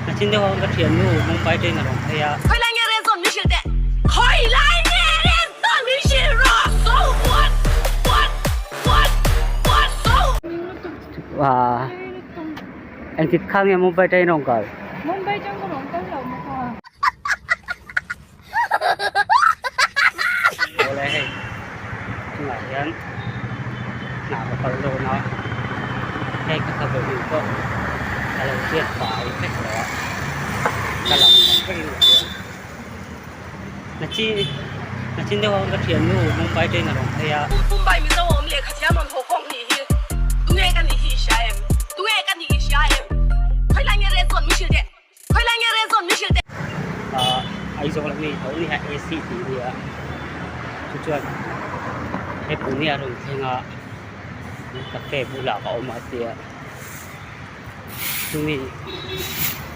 Nachin deuh a ka thiannu Mumbai train a rawn phei a. Khawilai nge rel zawn min hrilh teh? Khawilai nge rel zawn min hrilh rawh? So what? What? What? What? So. Ahh engtik kha nge Mumbai train a rawn kal? Mumbai train ka rawn kal lo maw kha? Awle hei chungah hian hna ka kal dawn a hei ka cover hnu pawh a lo hriat fai vek lo a ka lang ang vekin ka hria nachin nachin deuh a ka thiannu Mumbai train a rawn phei a. Mumbai Mizo awm lehkha thiam rawn haw khawng nih hi tunge ka nih hi i hria em? Tunge ka nih i hria em? Khawilai nge rel zawn min hrilh teh? Khawilai nge rel zawn min hrilh teh? Ahh Aizawl a mi tho ni a AC tih a ni a chu chuan he pune a rawn thleng a cafe bulah ka awm a tia chumi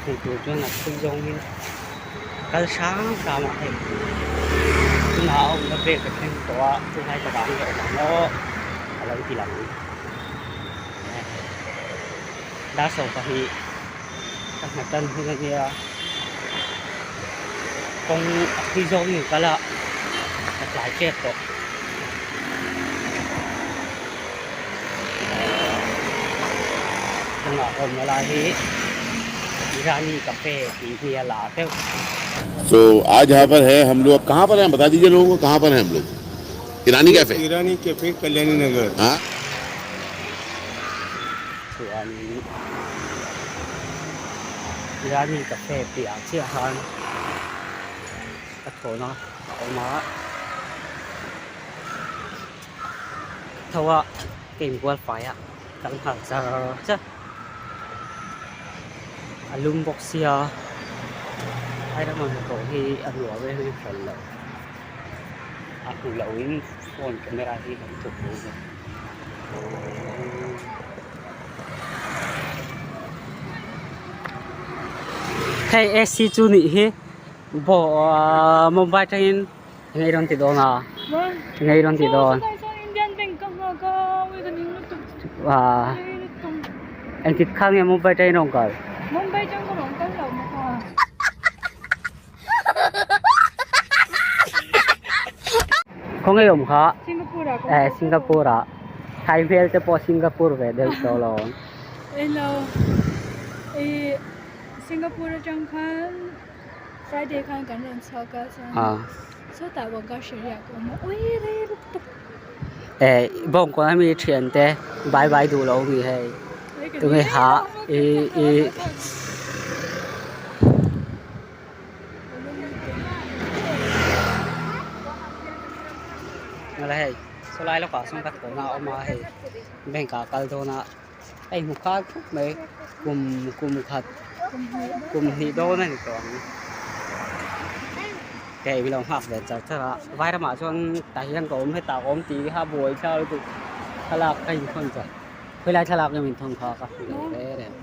hmu tur chuan a phei zawngin kal hrang hrang a hei tunah a awmna vel ka thleng tawh a chulai ka vang leh awm ang aw a lo ti lang dar 12. Ka hna tan hun a nia kawng a thui zawk in kal a ka tlai tep tawh kawngah ka awmna lai hi Irani cafe tih hi a lar deuh. So aaj yahan par hai hum log kahan par hain bata dijiye logon ko kahan par hain hum log Irani cafe Irani cafe Kalyani Nagar haan. Chuanin Irani cafe piah chiah khan ka thawhna a awm a tho a ka inbual fai a ka nghal char char a lum bawk sia Airam a hnathawh hi a nuam em em hran lo a hmu loh in phone camera hi kan thup lo a ni. Hei AC chu nih hi Mumbai atangin eng ei rawn ti dawn a eng ei rawn ti dawn engtik kha nge Mumbai atangin rawn kal Khawnge awm kha eh Singapore ah Thai hmel te pawh Singapore ve deuh tawh lo awm. Hello ih Singapore atang khan Friday khan kan rawn chhuak a chuan sawtah Wagga Sharia ka awm a ui rei lutuk. Eh bawngkawn ami thian te bye bye duh lo mi hei tunge ha ih ih. Ngala hei sawlai lawkah sawn ka thawhna a awm a hei bank ah a kal dawn a hei hmu khar khup mai kum kum khat kum hnih dawn a ni tawh ang hei min lo nghak ve char char a vai ramah chuan tah hian ka awm hetah ka awm tih kha buai thla lutuk thlalak ka inthawn chak khawilai thlalak nge min thawn kha ka hmu lo reng reng.